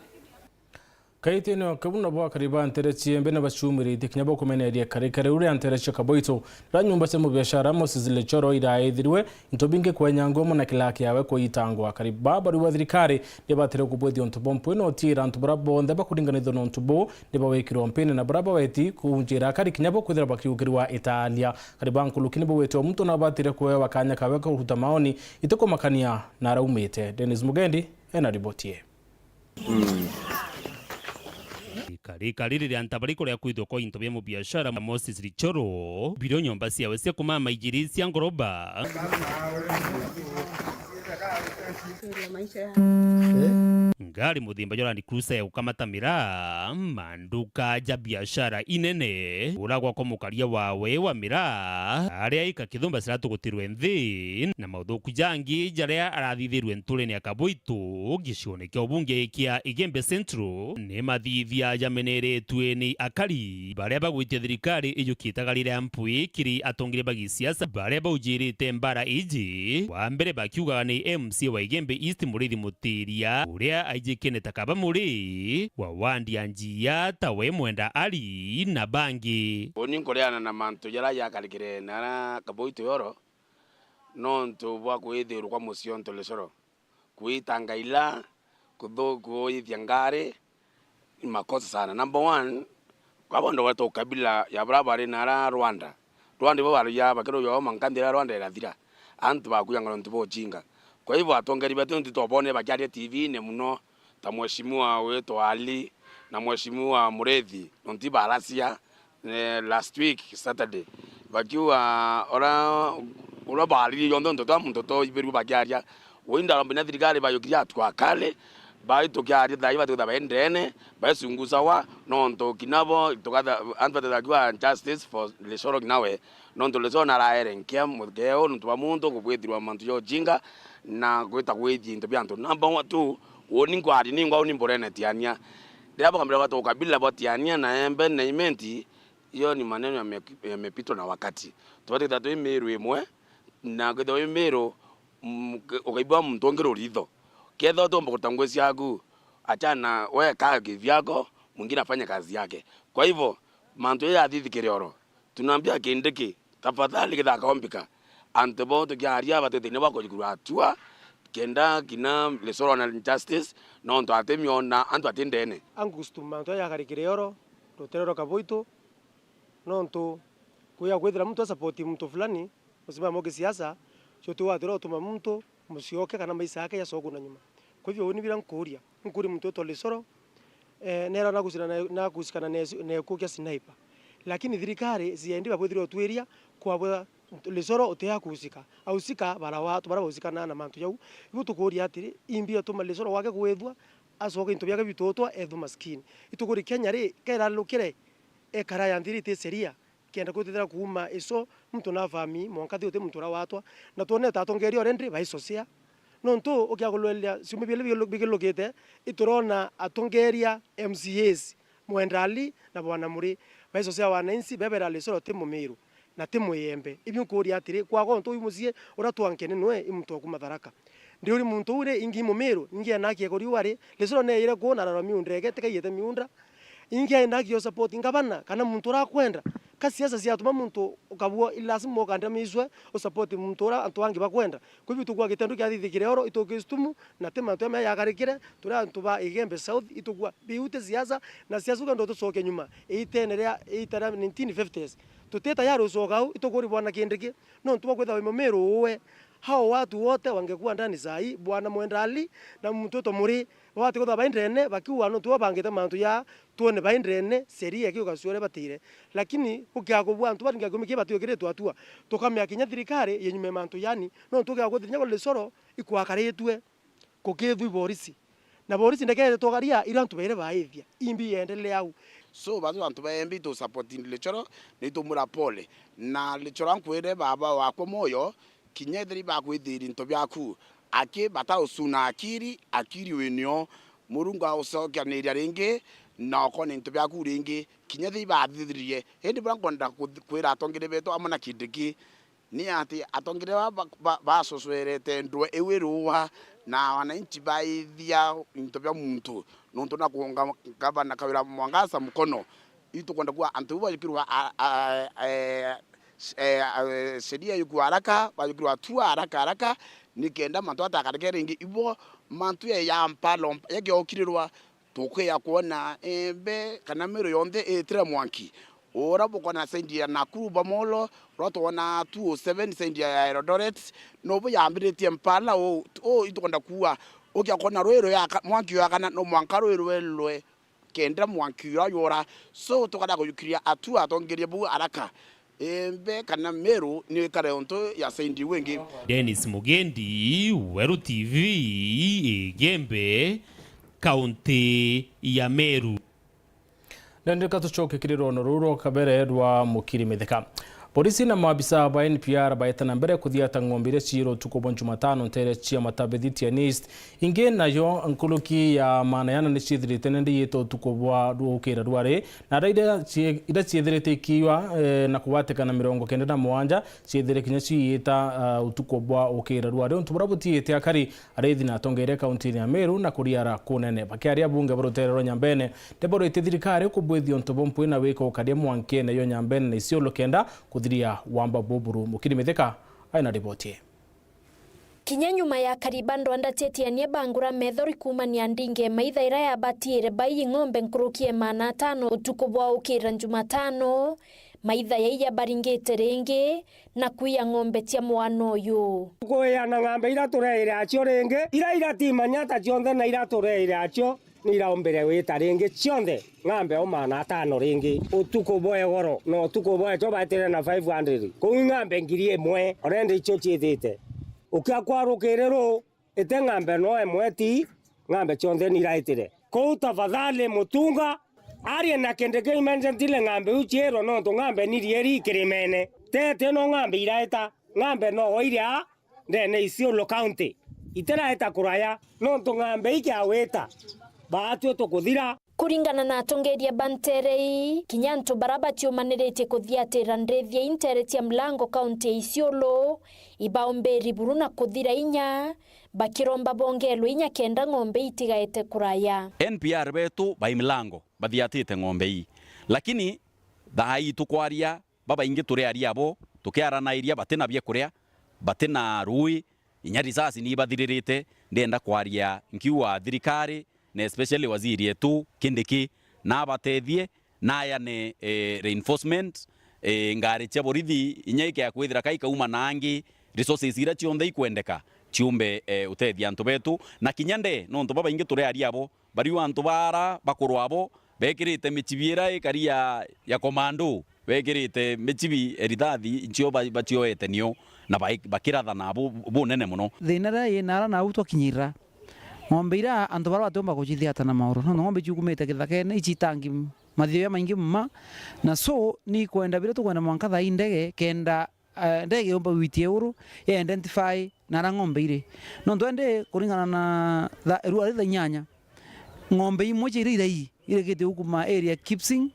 Kaitene o kau nabo akari ba ntere ciembe na baciumiritie kinya bakumeneria karikari uria ntere cia Kaboito na nyumba cia mubiashara Moses Lechoro iraithirwe into bingi kwenyangwa mono na kila kiawe kuitangwa. Akari ba bariuga thirikari nibatire kubwithia untu bwa mpwi na utiira antu bara bonthe bakuringanithwa na untu buu nibawikirwa mpini na bara baweti kunjira akari kinya bo kwithira bakiukirwa italia. Akari ba nkuruki nibawite o muntu nabatire kuewa kanya kawe kuruta maoni itikumakania na araumite. Dennis Mugendi ena riboti ii. Ikarika riri ria ntabari kuria kwithwa kwa into bia mubiashara Moses Richoro, birio nyomba ciawe cia kumama ijiri cia ngoroba. Ngari muthemba jwa Land Cruiser ya gukamata miraa, manduka ja biashara inene, uragwa kwa mukaria wawe wa miraa, aria ika kithumba ciratugutirwe nthi, na mauthuku jangi jaria arathithirwe nturene ya Kaboito, gicione kia ubunge kia Igembe Central, ni mathithia jameneretue ni akari baria bagwitia thirikari ijukite gari ria mpwi kiri atongeria ba gisiasa baria baujirite mbara iji, wa mbere bakiugaga ni M C A wa Igembe East Muriithi Mutiria, uria aijikene ta kaba muri wa wandi ya Njia, tawe Mwenda Ali na bangi. Uni nkureana na mantu jaria jakarikire na aria Kaboito yoro, nontu bwa kwithirwa kwa mucionto Lecoro, kwitanga ila, kuthu-, kuithia ngari, ni makosa sana. Number one, kwa bondo bari ta ukabila ya bara bari na ara Rwanda. Rwanda ibo baruya bakiruywa oma nkanthi iria Rwanda irathira. Antu bakuya ngaro ntu bochinga. Kwa hivyo atongeri betu ntu tobone bakiaria T V-ini muno, ta mheshimiwa witwa Ali na mheshimiwa Muriithi, nontu ibaracia, eh, last week Saturday, bakiuga ora, ura baaririe jonthe untu twa muntu toibirue bakiaria. Ui ndaromba na thirikari bayukirie atu akali, bai tukiaria thai batuitha baindene, baisungusawa, nontu kinabo tukatha, antu batithakiwa justice for Lecoro kinawe, nontu Lecoro naraere nkia mukeo nontu bwa muntu kubwithirwa mantu ja ujinga na gwita kwithia into bia antu. Number two, uni nkwaria ningwa uni mburene Tiania. Riria bakambira gwata ukabila bwa Tiania na Embe na Imenti, iyo ni maneno yame-, yamepitwa na wakati. Tubati kwithirwa twi Miru imwe, na kwithirwa wi Miru, mm, ke-, ukaigua muntu ungi ruritho. Kethirwa utiumba kuruta ngui ciaku, achana, we kaa kivyako, mwingine afanye kazi yake. Kwa hivyo, mantu jaya yathithikire oro, tunaambia Kindiki, tafadhali githakaombika. Antu bo tukiaria batwite inya bwa kujukurwa atua, kenda kina Lecoro na justice, nontu atimiona antu ati ndene. Angus tu mantu aya yakarikire oro, rutere rwa Kaboito, nontu kuya kwithira muntu asapoti muntu fulani, musimamo wa kisiasa, cio ti watira utuma muntu mucioke kana maisha yake yacoku na nyuma. Kwa hivyo, uni bira nkuria, nkuria muntu witwa Lecoro, eh, nera nakusikana na, nakusikana na, na gikuo kia sniper. Lakini thirikari C I D babwithire utwiria kwabwa Lecoro utia kusika. Ausika bara watu bara bausikana na mantu jau. Ibu tukuria atiri, imbi atuma Lecoro wake kwithwa, acoke into biake bitutwa, ethwa maskini. Itukuri Kenya ri, kairarukire, ekara ya nthiri iti sheria. Kenda kwithira kuuma ico, muntu na fami, mwanka thi uti muntu urawatwa. Na twonete atongeria already baicocea. Nontu ukiagulwelia ciumia biili bigilu-, bigilukite, iturona atongeria M C As, Mwenda Ali na Bwana Muri, baicocea wananchi, bebera Lecoro ti Mumiru na ti Muyembe. Ibi nkuuria atiri, kwaga untu uyu mucii uria twankene nwe i muntu wa kuuma Tharaka. Ndiuri muntu uu ri, ingi Mumiru, ingi ena haki ya kuriuga ri, Lecoro neeyire kuu na ararwa miunda ege, tikaiyite miunda. Ingi aenda haki ya support ngavana kana muntu uria akwenda. Ka siasa ciatuma muntu ukabua, i lazima ukandamizwe u support muntu uria antu angi bakwenda. Kwa hivyo tukua gitendo kia thithikire oro, itukistumu, na ti mantu jamea yakarikire, turi antu ba Igembe South, itukua biute siasa, na siasa ukenda tucoke nyuma. Itene ria, ita ria nineteen fifties. Tuti tayari ucoka au, itukuri bwana Kindiki, nontu bwa kwithirwa wi Mumiru uwe. Hao watu wote wangekuwa ndani saa hii, Bwana Mwenda Ali na muntu witwa Muri, bati kwithirwa bai ndene, bakiuga nontu bo bangite mantu ja, twone bai ndene, sheria ikiuga cio uria batire. Lakini gukiaga kubua antu baringa kiumi kii batiukiritwe atua, tukamea kinya thirikari yenyume mantu yani, nontu ukiaga kwithirwa kinya kuri Lecoro ikwakaritue. Gukithwi borisi. Na borisi ndekere twogaria ira antu bairi baithia. Imbi yendelee au. So, bathi antu ba Embi tu support Lichoro, ni tumura pole. Na Lichoro ankwire baba wakwa moyo, kinya ethiri bakwithiri into biaku. Aki bata ucuna akiri, akiri winio. Murungu agucokaniria ringi, na ukona into biaku ringi. Kinya ethiri bathithirie. Indi buria nkwenda kuth-, kwira atongeria betu amwe na Kindiki, ni ati atongeria ba, ba, ba, bacocwerete ndwe iu irua, na wananchi baithia into bia muntu, nontu na kuunga gavana Kawira Mwangaza mkono. Itukwenda kuuga antu bau bajukirwa a, a, e, e, e, sheria yukua haraka, bajukirwa hatua haraka haraka, nikenda mantu atakarekere ringi. Ibo mantu ya, ya mpalo, yakiokirwa, tukwija kwona Embe kana Meru yonthe itire mwanki. Uria bukwona side ya Nakuru Bomolo, uria twona two oh seven side ya Eldoret, nobu yambiritie mpala uu, uu itukwenda kuuga, ukia kwona rui ruyaka, mwanki uyakana, no mwanka rui rwelwe, kenda mwanki uria yora. So, tukada kujukiria atua atongeria bau haraka. Embe kana Meru ni ikare untu ya side iu ingi. Dennis Mugendi, Weru T V, Igembe, kaunti ya Meru. Nendeka tucoke kiri rwono ruu rwa kabere rwa Mukiri Mithika. Polisi na maabisa ba N P R baeta na mbere kuthiata ng'ombe iria ciirwe utuku bwa Jumatano ntere cia Matabithitia East. Ingi nayo nkuruki ya maana yana ni ciithirite nende iita utuku bwa rukira rwari, na ara iria cie-, iria ciithirite ikiwa, eh, na kugwatikana mirongo kenda na mugwanja, ciithire kinya ciita, ah, utuku bwa ukira rwari. Untu buria butiite akari, ariithi na atongeria kaunti-ini ya Meru na kuriara kunene. Bakiaria abunge ba rutere rwa Nyambene, ni baurite thirikari kubwithia untu bumpwi na wika ukaria mwankene yo Nyambene na Isiolo kenda kuthiria wamba buburu. Mukiri Mithika aina riboti ii. Kinya nyuma ya kariba ndwanda cietiania bangura methori kuumania ndinge maitha iria yabatiire baiyi ng'ombe nkuruki ya maana atano utuku bwa ukira Jumatano, maitha yaiya baringite ringi na kwiya ng'ombe cia mwana uyu. Kwiya na ng'ombe iria tureire acio ringi, iria iratimanya ta cionthe na iria tureire acio. Ni iraumbire gwita ringi cionthe ng'ambe o maana atano ringi. Utuku bwa igoro na utuku bwa echo baetire na five hundred. Kuu ng'ambe ngiri imwe, already icio ciithite. Ukia kwarukiri ruu, ite ng'ambe no imwe ti, ng'ambe cionthe ni iraitire. Kuu tafadhali Mutunga arie na Kindiki immediately ng'ambe iu ciirwe, nontu ng'ambe ni rieri kirimene. Tete no ng'ambe iraita, ng'ambe no iria ndene Isiolo County. Itiraeta kuraya, nontu ng'ambe ikiawita, baatue tukuthira. Kuringana na atongeria ba ntere ii, kinya antu baria batiumaniritie kuthiatira ndithia ii ntere cia Mlango, kaunti ya Isiolo, ibaumbiri buru na kuthira inya, bakiromba bongerwe inya kenda ng'ombe itigaete kuraya. N P R betu bai Mlango bathiatite ng'ombe ii, lakini thaa ii tukwaria, babaingi turi aria abo, tukiaranairia, batina biakuria, batina ruui, inya risasi ni ibathiririte. Ndienda kwaria nkiuga thirikari, na especially waziri etu Kindiki, na abatethie, na ayane, eh, reinforcement, eh, ngari cia borithi, inya ikea kwithira ka ikauma na angi, resources iria cionthe ikwendeka, ciumbe, eh, utethia antu betu. Na kinya nde, nontu babaingi turi aria abo, bariu antu bara bakurwa abo, bekirite michibi ira ikari ya, ya komando, bekirite michibi erithathi ncio ba-, bacioete nio, na bai-, bakirathana bu-, bunene mono. Thina iria ii nara nau twakinyirira, ng'ombe iria antu bara batiumba kucithiata na mauru, nontu ng'ombe ciukumite kithakene, icitangi mathio jamaingi mma, na so, ni kwenda biria tukwenda mwanka thaa ii ndege, kenda eh, ndege yumba gwitia iguru, ya identify nara ng'ombe iri. Nontu indi kuringana na tha-, rua ri thaa inyanya, ng'ombe imwe cia iria irai irekite gukuma area Kipsing,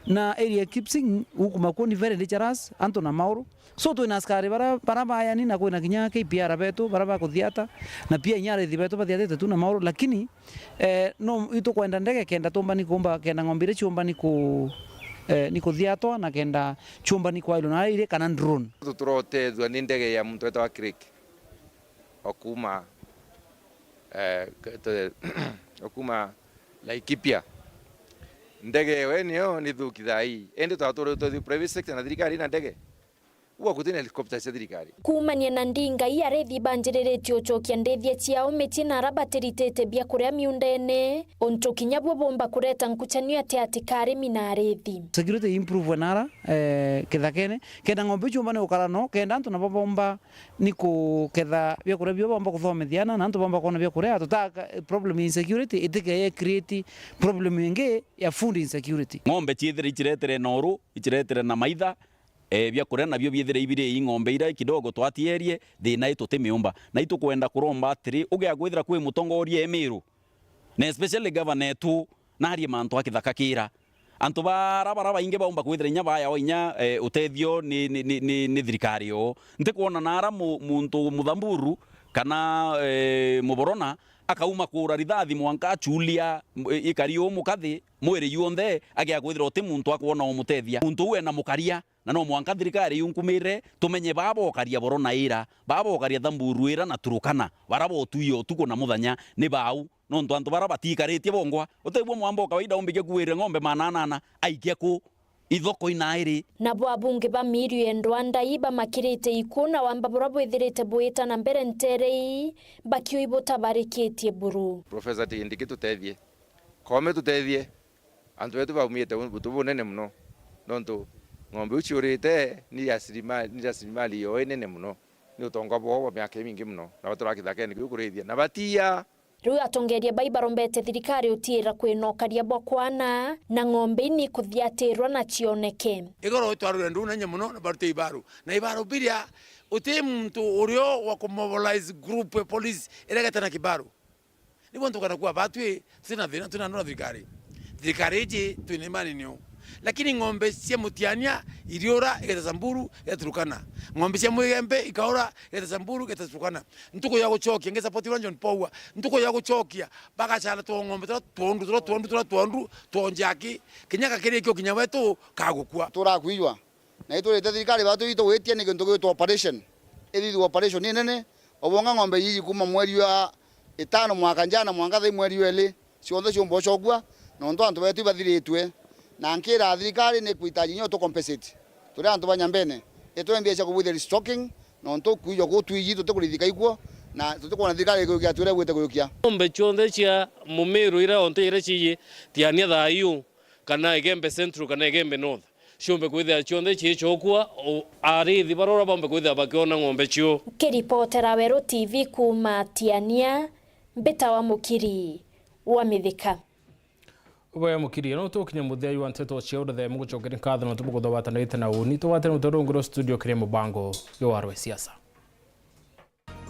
na area Kipsing gukuma kuo ni very dangerous, antu na mauru. So twina askari bara, bara bayani, na kwina kinya K P R betu, bara bakuthiata, na pia inya arithi betu bathiatite tu na mauru, lakini Eh, no, itukwenda ndege kenda tumbani kumba, kenda ng'ombe iria ciumbani ku-, eh, ni kuthiatwa na kenda ciumbani kwailwa na iri kana drone. Tuturotethua ni ndege ya muntu wetagwa Craig. Okuma, eh, k-, t-, okuma Laikipia. Ndege ewe niyo ni thuki thaa ii. Indi twaturitwe private sector na thirikari na ndege. Kuga guti na helicopter cia thirikari. Kuumania na ndingai, arithi banjiriritie ucokia ndithia ciao micii na ara batiritite biakuria miundene, untu kinya buo bumba kureta nkucanio ati ati ka arimi na arithi. Security improve nara, eh, kithakene, kenda ng'ombe iu ciumba ni gukara no, kenda antu nabo bomba ni kuketha biakuria bio, bomba kuthomithia ana, na antu bomba kwona biakuria. Tutaa problem ya insecurity itikeye create problem ingi ya food insecurity. Ng'ombe ciithire iciretere noru, iciretere na maitha, eh, biakuria nabio biithire ibiri ii ng'ombe iria kidogo twatierie, thina ii tutimiumba. Na itukwenda kuromba atiri, ugia kwithira kwi mutongoria e Miru, na especially governor etu, narie mantu a kithaka kira. Antu bara, bara baingi baumba kwithira inya bayao inya, eh, utethio ni, ni, ni, ni, ni thirikari yoo. Ntikwona nara mu-, muntu Muthamburu kana, eh, Muborona akauma kuura rithathi mwanka achulia, m-, ikari uu mukathi, mwiri juonthe, agia kwithira uti muntu akwona umutethia. Muntu uu ena mukaria, na no mwanka thirikari yunkumire, tumenye baa bokaria Borona ira, baa bokaria Thamburu ira na Turukana, bara botuia utuku na muthenya, ni bau. Nontu antu bara batiikaritie bongwa, utibua mwamba o kawaida umbike kuire ng'ombe maana anana, aikia ku? Ithoko inairi. Nabo abunge ba Miru ya Ndwandai bamakirite iku na wamba bura bwithirite bwita na mbere ntere ii, bakiui butabarikitie buru. Professor Kindiki, tutethie. Koome, tutethie. Antu betu baumite untu bunene mono, nontu ng'ombe iu ciurite ni rasilimali, ni rasilimali yoo inene mono, ni utonga bwao bwa miaka imingi mono, na baturaga kithakene kiu kurithia, na batiia. Riu atongeria bai barombete thirikari utiira kwina ukaria bwa kwana, na ng'ombe ini kuthiatirwa na cioneke. Igoro itwarire nduna inya mono na barute ibaru, na ibaru biria uti muntu urio wa kumobilize group ya police iregete na kibaru. Niguo ntukana kuga batwi, tutina thina, tutina ndona thirikari. Thirikari iji twina imani nio. Lakini ng'ombe cia Mutiania iriura igeta Samburu, igeta Turkana. Ng'ombe cia Mwigembe ikaura, igeta Samburu, igeta Turkana. Ntuku ya gucokia, nge support ura John Paul. Ntuku ya gucokia, bagacana tu ng'ombe tura tuondu, tura tuondu, tura tuondu, tuonjaki. Kinya gakirikio kinya wetu kagukua. Turakuijwa. Na iturite thirikari batu itugwitia ni kintu gitwa operation. Ithithua operation inene, obonga ng'ombe iji kuma mweri wa itano mwaka njana mwanka thai mweri wa ili, cionthe ciumba ucokua, nontu antu betu ibathiritue. Na nkira thirikari ni kwitaji nyo tu compensate. Turi antu ba Nyambene, itwe mbia cia kubwithia restocking, nontu kwijwa kuu twiji tutikurithika ikuo, na tutikwona thirikari igukia turia igwite kuyukia. Ng'ombe cionthe cia Mumiru iria onte iria ciji Tiania thayu, kana Igembe Central, kana Igembe North, ciumbe kwithira cionthe ciicokua, o arithi barora baumbe kwithira bakiona ng'ombe cio. Nkiripotera Weru T V kuuma Tiania, mbitawa Mukiri wa Mithika. Ubaye Mukiri, no tukinya muthia jwa nteto cia uthemu, gucokeria nkatho na tubukuthogwatanirite na uni. Tugwatire muto rungu rwa studio kiri mubango jwa Warwe Siasa.